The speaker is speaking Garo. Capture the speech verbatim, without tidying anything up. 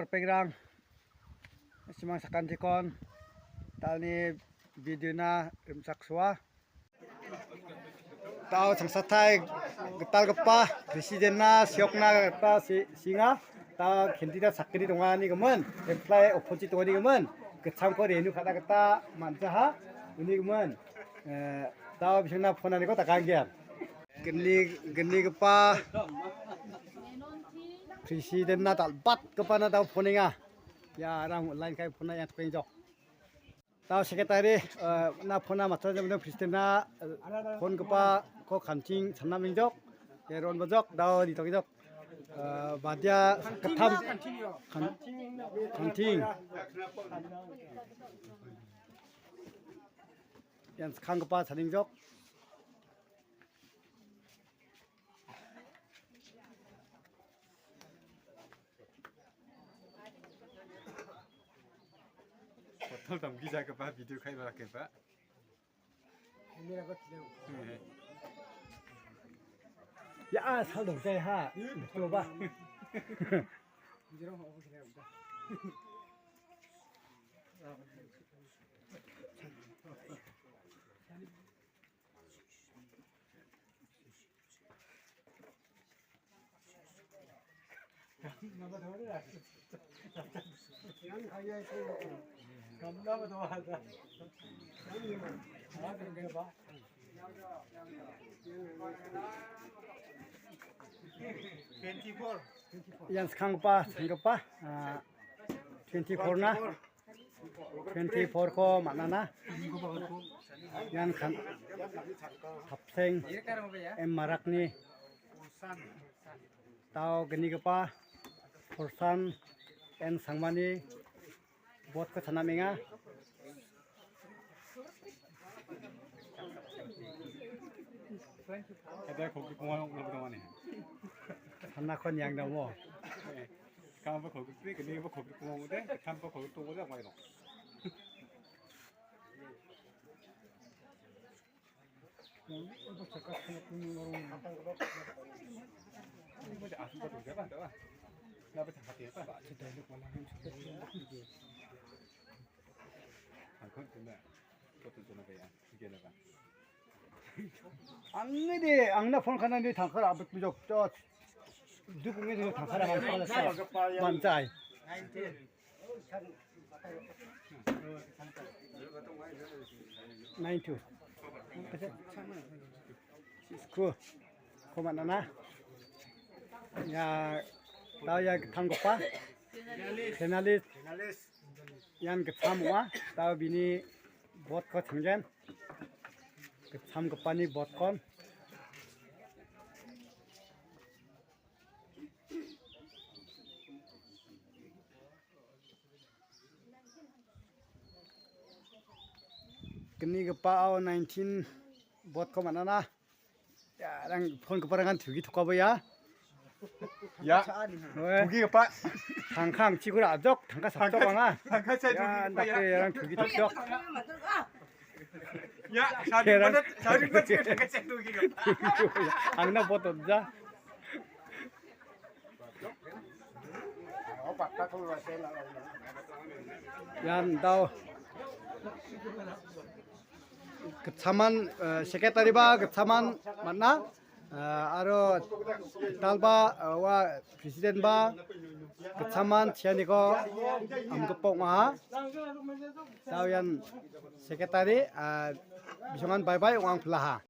Ripengrang, simang sakantikon, talni video-na rimchaksoa. Tao changsatai gitalgipa president-na seokna gita si-, singa. Tao candidate sakgni dongani gimin, apply opposite dongani gimin, gitchamko renew ka·na gita man·jaha. Uni gimin, eh, tao bisingna phone-aniko dakanggen. Gni-, gnigipa president-na dal·batgipana tao phone-enga. Ia rang line kai phone-na ia tokeng jok. Tao secretary, eh, na phone-na matcha jemdong president-na, eh, phone-gipako kanting channa mingjok. Ia ron bojok, dao ditokjok. Eh, badia sakgittam kan-, kanting. Ian skanggipa chaningjok. Botol damgijagipa video ka·e rakkiba. Ya, sal dong, saya ha. Coba. Ian skanggipa, skanggipa, ah, twenty-four-na. Twenty-four-ko man·ana. Ian kan-, Thapseng M Marakni tao gnigipa Forsan N Sangmani vote-ko chanamenga. Ada kopi kumano ulo bidang mani. Sana kon yang damo. Kang apa kopi kri, kini apa kopi kumano de, kang apa kopi kumano de, apa itu? Angni de, angna phone khana ni thangkhar abut bijok chot. Duk ngi de thangkhar abut bijok chot. Bantai. Nine two. Sisko. Ko man·ana. Ya, tao ia gittamgipa. Finalist. Ian gittam ong·a. Tao bini vote-ko chinggen. Gittamgipani vote-kon. Gnigipao nineteen vote-ko man·ana. Ya, rang, phone-giparangan tugi tokabo ya. Ya. Oe. Tugigipa. Tangka angchiko ra·jok, tangka sapjok anga. Tangka sai tugigipa ya. Ndake rang tugi tokjok. Ya, sari mana, sari mana tangka sai tugigipa. Angna vote on·ja. Ian dao gitchaman, eh, secretary ba gitchaman man·a, eh, aro dalba, eh, ua president ba gitchaman chianiko amgipa ong·aha. Dao ian secretary, eh, bisongan bye bye ong·ang pilaha.